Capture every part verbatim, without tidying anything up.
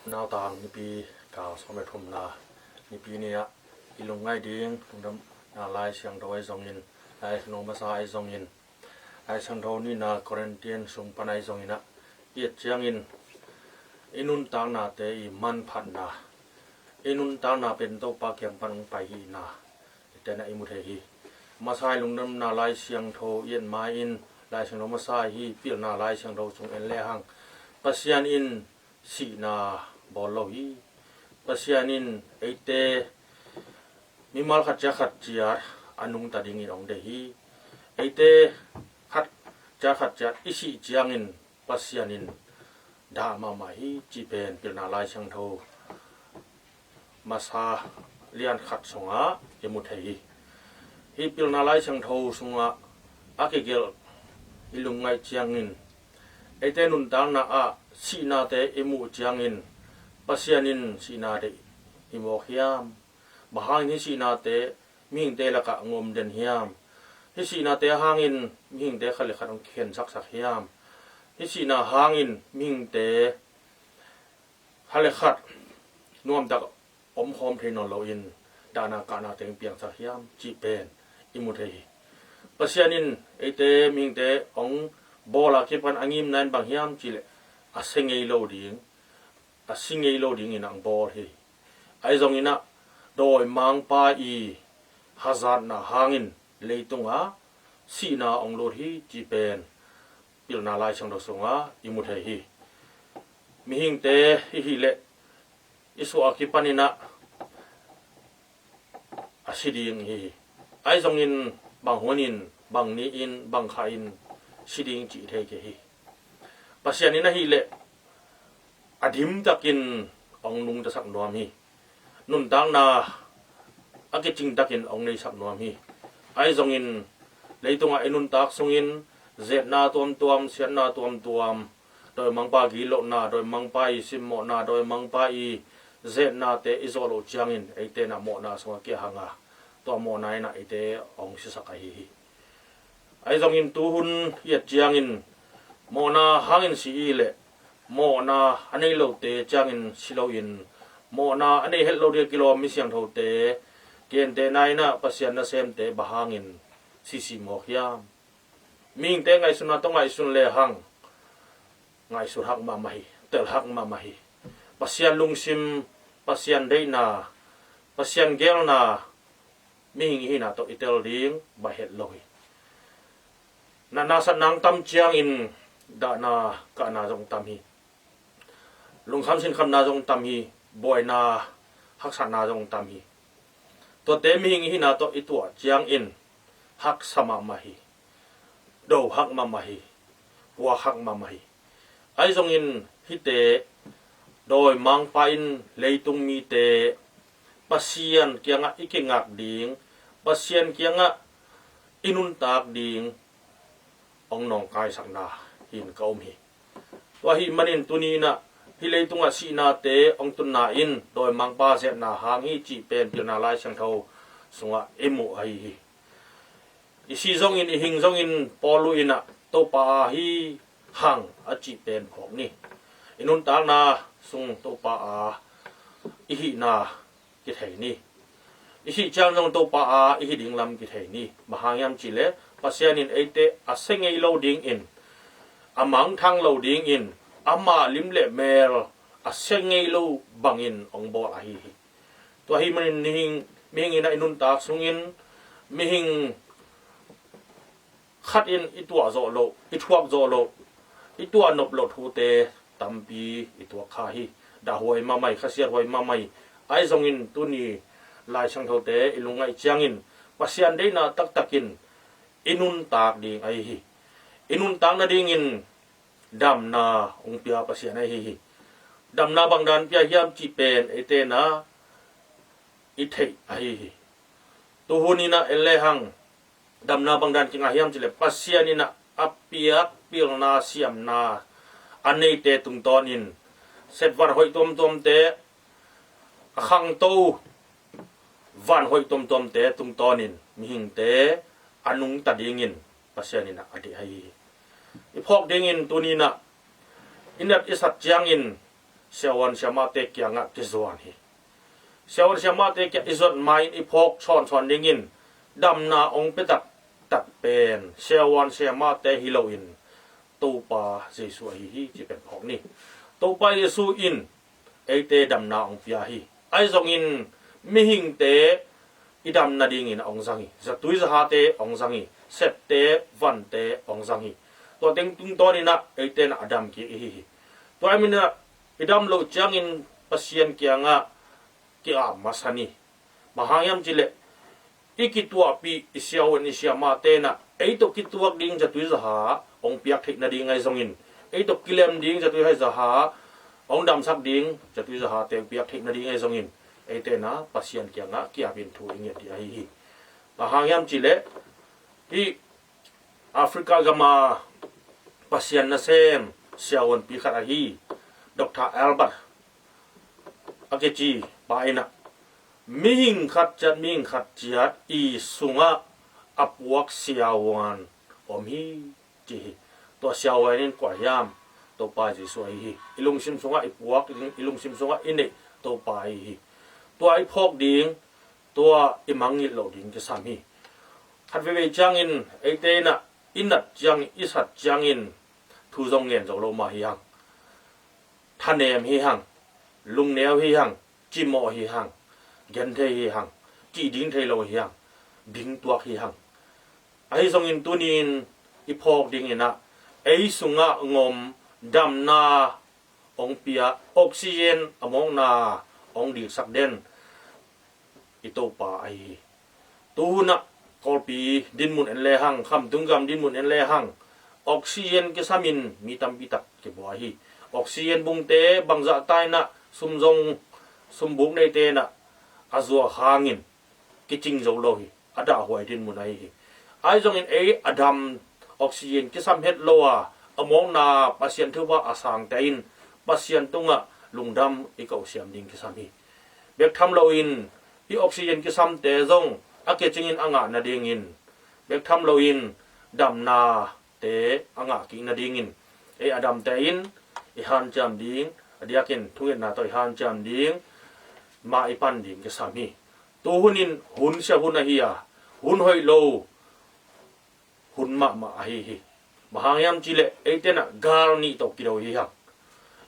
Nautang nipi kal sawm le thumna nipi ni-ah i lungngaih ding lungdamna Lai Siangtho ahi zongin, Lai Siangtho masa ahi zongin, Lai Siangtho nihna Korintian sung pan ahi zongin ah i et ciangin i nuntaknate i manphatna, i nuntakna pen Topa kiang pan hong pai hihna i tenah i mu thei hi. Masa i lungdamna Lai Siangtho i et ma-in Lai Siangtho masa hi pilna Lai Siangtho sung en lehang Pasian in sihna bawl lo hi. Pasian in eite mimal khat ciat khat ciat a nungta dingin hong deih hi. Eite khat ciat khat ciat i sih ciangin Pasian in dah mahmah hi cih pen pilna Lai Siangtho masa lian khat sungah i mu thei hi. Hih pilna Lai Siangtho sungah a kigelh i lungngaih ciangin eite nuntakna ah sihnate i muh ciangin Pasian in sihna deih hi mawk hiam? Bang hangin hih sihnate mihingte lakah hong om den hiam? Hih sihnate hangin mihingte khat le khat hong kikhen saksak hiam? Hih sihna hangin mihingte khat le khat nuamtak omkhawm thei nawn loin dahna kahna teng piangsak hiam cih pen i mu thei hi. Pasian in eite mihingte hong bawl a kipan a ngimna in bang hiam cihleh a si ngei lo ding, a si ngei lo dingin hong bawl hi. Ahi zongin ah dawimangpa i hazatna hangin leitungah sihna hong lut hi cih pen pilna Lai Siangtho sungah i mu thei hi. Mihingte i hih leh i suah a kipanin ah a si ding hi. Ahi zongin bang hunin, bang ni-in, bang kha-in si ding cih thei kei hi. Pasian in ahih leh a dimtakin hong nungtasak nuam hi. Nuntakna a kicingtakin hong neisak nuam hi. Ahi zongin leitungah i nuntak sungin zetna tuamtuam, siatna tuamtuam, dawimangpa gitlohna, dawimangpa i simmawhna, dawimangpa i zetnate i zawh loh ciangin eite in ah mawhna sungah kia hang a, tua mawhna in ah eite hong sisak ahi hi. Ahi zongin tuhun i et ciangin mawhna hangin si i leh mawhna a nei lote ciangin si loin mawhna a nei het lo ding a kilawm mi siangthote, gentehna in ah Pasian nasemte bang hangin sisi mawk hiam? Mihingte ngaihsutna tawh ngaihsun lehang ngaihsut hak mahmah hi, tel hak mahmah hi. Pasian lungsim, Pasian deihna, Pasian gelna mihing i hihna tawh i tel ding bang het lo hi. Natna satna hong tam ciangin dahna kahna zong tam hi. Lungkham sinkhamna zong tam hi. Buaina haksatna zong tam hi. Tuate mihing i hihna tawh i tuah ciangin haksa mahmah hi. Do hak mahmah hi. Puak hak mahmah hi. Ahi zongin hihte dawimangpa in leitung mite Pasian kiangah i kingak ding, Pasian kiangah i nuntak ding hong nawngkaisakna hi-in ka um hi. Tua ahih manin tuni in ah hih leitungah sihnate hong tunna in dawimangpa zetna hang hi cih pen pilna Lai Siangtho sungah i muh ahi hi. I si zongin, i hing zongin Paul in ah Topa aa hi hang a cih pen phawk ni. I nuntakna sung Topa aa i hihna kithei ni. I sih ciang zong Topa aa i hi ding lam kithei ni. Bang hang hiam cihleh Pasian in eite a si ngei lo dingin, a mangthang lo dingin, amah lim le mel a si ngei lo bangin hong bawl ahi hi. Tua ahih manin mihing, mihing in ah i nuntak sungin mihing khat in i tuah zawh loh, i thuak zawh loh, i tuah nop loh thute tampi i tuak kha hi. Dahhuai mahmah hi, khasiathuai mahmah hi. Ahi zongin tuni Lai Siangthote i lungngaih ciangin Pasian deihna taktakin i nuntak ding ahi hi. I nuntak nadingin damna hong pia Pasian ahi hi. Damna bangdan pia hiam cih pen eite in ah i theih ahi hi. Tuhun in ah en lehang damna bangdan kingah hiam cihleh Pasian in ah a piak pilna siamna a neite tungtawnin set van hoih tuamtuamte, a khangto van hoih tuamtuamte tungtawnin mihingte a nungta dingin Pasian in ah a deih ahi hi. I phawk dingin tuni in ah i nat i sat ciangin siavuan siamahte kiangah kizuan hi. Siavuan siamahte kiang i zuat ma-in i phawk sawnsawn dingin damna hong pia taktak pen siavuan siamahte hi loin Topa Jesu ahi hi, ci pen phawk ni. Topa Jesu in eite damna hong pia hi. Ahi zongin mihingte i dam nadingin hong zang hi. Zatui zahate hong zang hi. Septe, vante hong zang hi. Tua teng tungtawninah eite nah a dam kik i hi hi. Tua i minah i dam loh ciangin Pasian kiangah ki-ap masa ni. Bang hang hiam cileh i kituahpih i siavuan i siamahte nah ei tawh kituak ding zatui zaha hong piak theih nading ahi zongin, ei tawh kilem ding zatui hai zaha hong damsak ding zatui zahate hong piak theih nading ahi zongin, eite nah Pasian kiangah ki-apin thu i nget ding ahi hi. Bang hang hiam cileh hih Africa gama Pasian nasem siavuanpi khat ahi Dr. Albert a kici pa inah mihing khat ciat mihing khat ciat i sungah a puak siavuan om hi, ci hi. Tua siavuan in kua hiam? Topa Jesu ahi hi. I lungsim sungah i puak ding, i lungsim sungah i neih Topa ahi hi. Tua i phawk ding, tua i mangngilh loh ding kisam hi. Khat veivei ciangin eite inah i nat ciangin, i sat ciangin thu zong ngen zo lo mah hi hang. Thanem hi hang, lungneu hi hang, cimawh hi hang, genthei hi hang, cih ding thei lo hi hang, bingtuak hi hang. Ahi zongin tuni-in i phawk dinginah ei sungah ngom damna hong pia, oxygen a mawkna hong diksak den i Topa ahi hi. Tuhunah Kawlpi dinmun en lehang, Khamtung gam dinmun en lehang, oxygen kisamin mi tampi tak kibua hi. Oxygen bungte bangzah tainah sumzong sumbuk neite nah a zuak hangin kicing zo lo hi. A dahhuai dinmun ahi hi. Ahi zongin ei a dam oxygen kisam het lo a, a mawkna Pasian thupha a sangte in Pasian tungah lungdam i kohsiam ding kisam hi. Bek tham loin i oxygen kisamte zong a kicingin a ngah nadingin, bek tham loin damnate a ngah kik nadingin, ei a damte in i hanciam ding, a diakin thungetna tawh i hanciam ding, mah i pan ding kisam hi. Tuhunin hun sia hun ahi a, hun hoih lo hun mahmah ahi hi. Bang hang hiam cileh eite nah gal nih tawh kido i hi hang.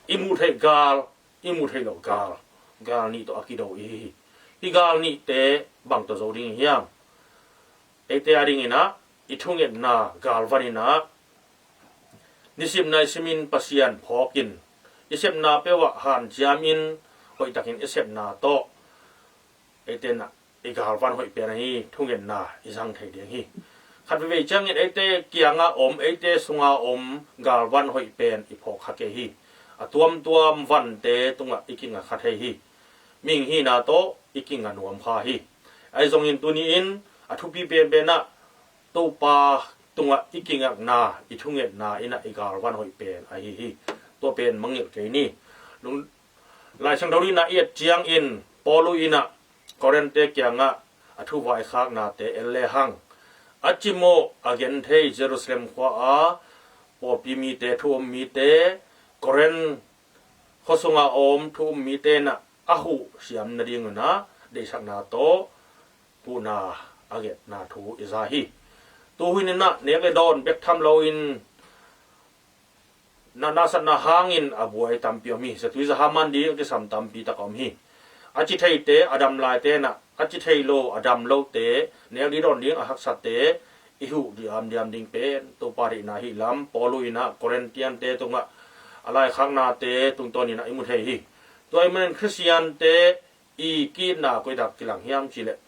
I muh theih gal, i muh theih loh gal, gal nih tawh a kido i hi hi. Hih gal nihte bang tawh zo ding i hiam? Eite a dinginah i thungetna galvan inah nisimna i simin Pasian phawkin i sepna peuhah hanciamin hoihtakin i sepna tawh eite nah i galvan hoih pen ahi thungetna i zang thei ding hi. Khat veivei ciangin eite kiangah om, eite sungah om galvan hoih pen i phawk kha kei hi. A tuamtuam vante tungah i kinga kha thei hi. Mihing hihna tawh i kinga nuam kha hi. Ahi zongin tuni-in a thupi penpenah Topa tungah i kingakna, i thungetna inah i galvan hoih pen ahi hi. Tua pen mangngilh kei ni. Lung-, Lai Siangtho inah i et ciangin Paulu inah Korinthte kiangah a thuvaikhaknate en lehang, a cimawh a genthei Jerusalem khua-a pawlpi mite, thu um mite, Korinth khuasungah a om thu um mite nah a huh siam nadingunah deihsakna tawh huhna a ngetna thu i za hi. Tuhuninah nek le dawn bek tham loin na, nasatna hangin a buai tampi om hi. Zatui zaha man ding a kisam tampi tak om hi. A ci theite, a dam laite nah a ci thei lo, a dam lote, nek ding dawn ding a haksate i huh diamdiam ding pen Topa deihna hi lam Paulu inah Korinthte tungah a laikhaknate tungtawninah i mu thei hi. Tua i manin Khristiante i ki-itna koi dak kilang hiam cileh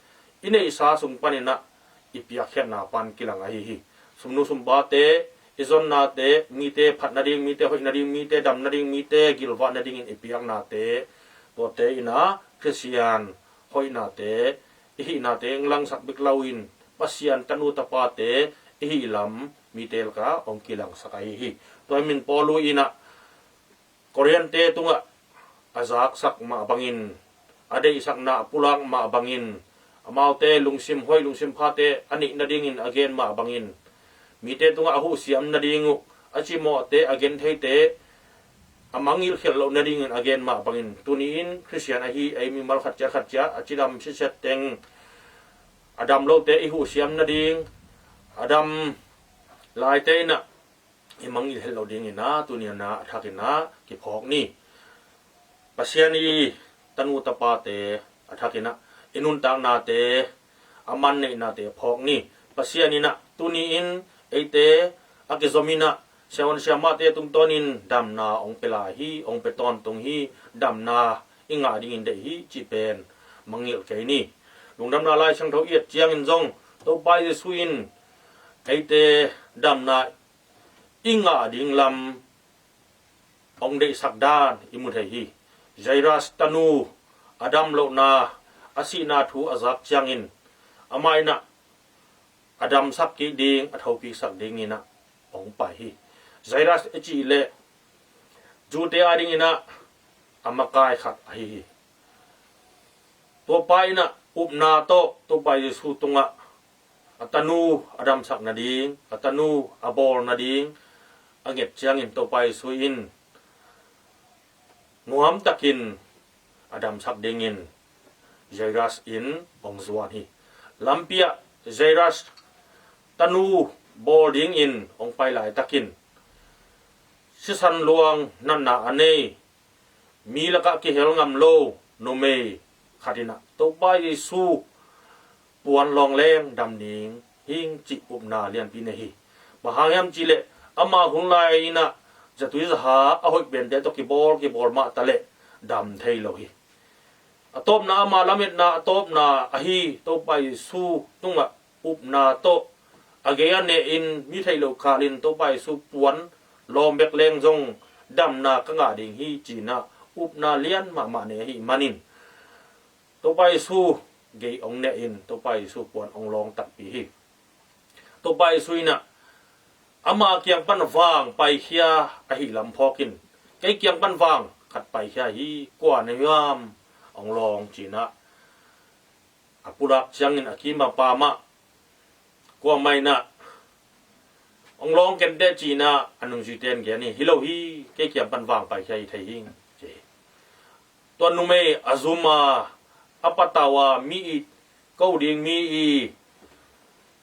i neihsa sung paninah i piakkhiatna pan kilang ahi hi. Sumnu sumpate, i zonnate, mite phat nading, mite hoih nading, mite dam nading, mite gilvah nadingin i piaknate, tuate inah Khristian hoihnate, i hihnate hong langsak bek loin Pasian tanu tapate i hih lam mite lakah hong kilangsak ahi hi. Tua i min Paulu inah Korinthte tungah a zaksak mah bangin, a deihsakna a pulak mah bangin, amaute lungsim hoih lungsim phate a neih nadingin a gen mah bangin, mite tungah a huhsiam nading uh, a cimawhte, a gentheite a mangngilh khialh loh nadingin a gen mah bangin, tuni-in Khristian ahi ei mimal khat ciat khat ciat a cidam sitsiat teng a dam lote i huhsiam nading, a dam laite in ah i mangngilh khialh loh dingin ah tuni-in ah a thakin ah kiphawk ni. Pasian i tanu tapate a thakin ah i nuntaknate, a manneihnate phawk ni. Pasian in ah tuni-in eite a kizom in ah siavuan siamahte tungtawnin damna hong pia lai hi, hong pia tawntung hi, damna i ngah dingin deih hi cih pen mangngilh kei ni. Lungdamna Lai Siangtho i et ciangin zong Topa Jesu in eite damna i ngah ding lam hong deihsak dan i mu thei hi. Jairus tanu a dam lohna, a sihna thu a zak ciangin amah in ah a damsak kik ding, a thokiksak dingin ah hong pai hi. Jairus i cih leh Jew-te adingin ah a makai khat ahi hi. Tua pa in ah upna tawh Topa Jesu tungah a tanu a damsak nading, a tanu a bawl nading a nget ciangin Topa Jesu in nuamtakin a damsak dingin Jairus in hong zuan hi. Lampi ah Jairus tanu bawl dingin hong pai laitakin sisan luang natna a nei, mi lakah kihel ngam lo numei khat in ah Topa Jesu puan lawng leng dam ding hing cih upna lianpi nei hi. Bang hang hiam cih leh ama hun lai in ah zatui zaha a hoih pente tawh kibawl kibawl mah taleh dam thei lo hi. A tawpna, ama lametna a tawpna ahi Topa Jesu tungah upna tawh a gei a nehin mi theih loh kalin Topa Jesu puan lawng bek leng zong damna ka ngah ding hi ci-in ah upna lian mahmah nei ahih manin Topa Jesu gei hong nehin Topa Jesu puan hong lawng takpi hi. Topa Jesu in ah ama kiang pan vang paikhia ahih lam phawkin, kei kiang pan vang khat paikhia hi, kua na hiam hong lawng ci-in ah a pulak ciangin a kim a pam ah kuamah in ah hong lawng kenteh ci-in ah a nungzuite in gen hi. Hi lo hi, kei kiang pan vang paikhia hi thei hi, ci hi. Tua numei a zum a, a patau a, mi i ko ding, mi i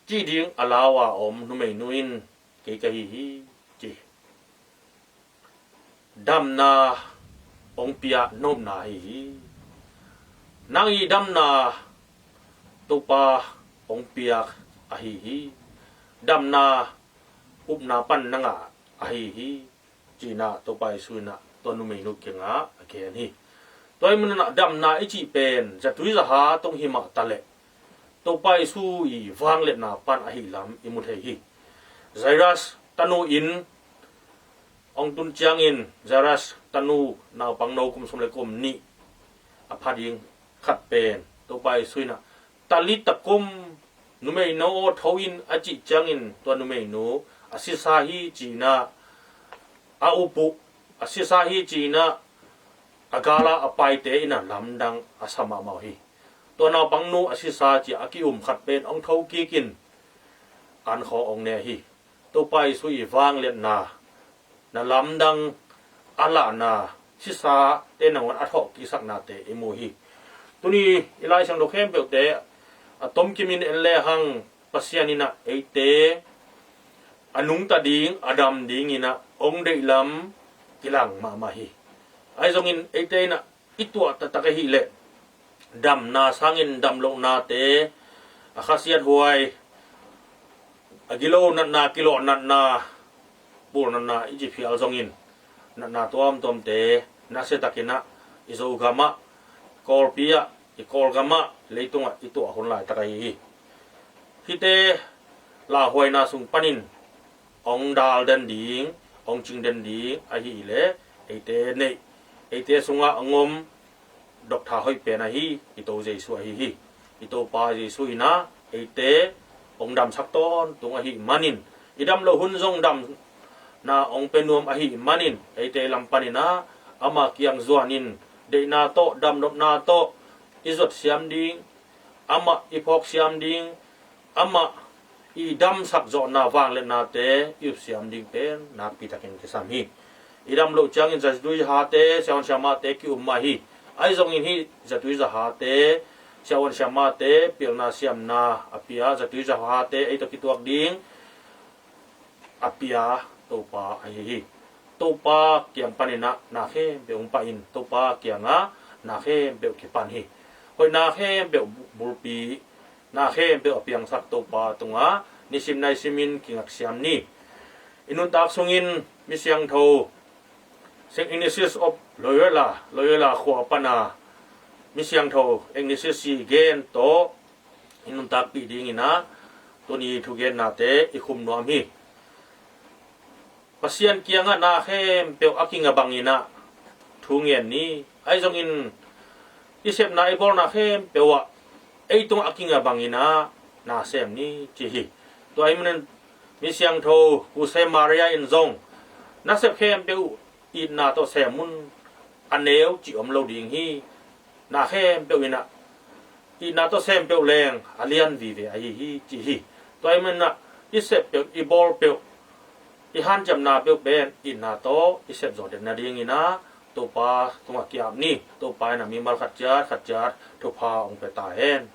cih ding a lau a om numeinu in kei ka hi hi, ci hi. Damna hong pia nopna ahi hi. Nang i damna Topa hong piak ahi hi. Damna upna pan na ngah ahi hi, ci-in ah Topa Jesu in ah tua numeinu kiangah a gen hi. Tua ahih manin ah damna i cih pen zatui zaha tung hi mah taleh Topa Jesu i vangliatna pan ahih lam i mu thei hi. Jairus tanu inn hong tun ciangin Jairus tanu naupangno kum sawm le kum nih a pha ding khat pen Topa Jesu in ah, "Talitha kum, numeinu aw, tho in," a cih ciangin tua numeinu a sisa hi ci-in ah a up uh, a sisa hi ci-in ah a gal ah a paite in ah lamdang a sa mahmah uh hi. Tua naupangnu a sisa ci-a a ki-um khat pen hong tho kik in ankhawng hong ne hi. Topa Jesu i vangliatna, na lamdang a lahna, sisate nangawn a thawhkiksak nate i mu hi. Tuni i Lai Siangtho khempeuhte a tomkimin en lehang Pasian in ah eite a nungta ding, a dam dingin ah hong deih lam kilang mahmah hi. Ahi zongin eite in ah i tuah taktak ahih leh damna sangin damlohnate, a khasiathuai, a gilo natna, kilawh natna, pul natna i cih phial zongin natna tuamtuamte nasia takin ah i Zogam ah, Kawlpi ah, i Kawlgam ah, leitungah i tuah hun laitak ahi hi. Hihte lauhuaina sung panin hong dal den ding, hong cing den ding ahih leh eite neih, eite sungah hong om Doctor hoih pen ahi i To Jesu ahi hi. I Topa Jesu in ah eite hong damsak tawntung ahih manin, i dam loh hun zong damna hong pia nuam ahih manin, eite lam panin ah ama kiang zuanin deihna tawh, damnopna tawh i zuat siam ding, amah i phawk siam ding, amah i damsak zawhna vangliatnate i up siam ding pen nakpi takin kisam hi. I dam loh ciangin zatui zahate, siavuan siamahte ki-um mah hi. Ahi zongin hih zatui zahate, siavuan siamahte pilna siamna a pia, zatui zahate ei tawh kituak ding a pia Topa ahi hi. Topa kiang panin ah na khempeuh hong pai in, Topa kiangah na khempeuh kipan hi. Hoih na khempeuh bulpi, na khempeuh a piangsak Topa tungah nisim nai simin kingaksiam ni. I nuntak sungin mi siangtho Saint Ignatius of Loyola, Loyola khua pana mi siangtho Ignatius i gen tawh i nuntakpih dingin ah tuni thugennate i khum nuam hi. Pasian kiangah na khempeuh a kinga bangin ah thu ngen ni. Ahi zongin i sepna i bawlna khempeuh ah ei tungah a kinga bangin ah na sem ni ci hi. Tua ahih manin mi siangtho Jose Maria in zong na sep khempeuh itna tawh sem un, a neu cih om lo ding hi. Na khempeuh in ah itna tawh sem peuh leng a lian vive ahi hi ci hi. Tua ahih manin ah i sep peuh, i bawl peuh, i hanciamna peuh pen itna tawh i sep zawh det nadingin ah Topa tungah ki-ap ni. Topa in ah mimal khat ciat khat ciat thupha hong pia ta hen.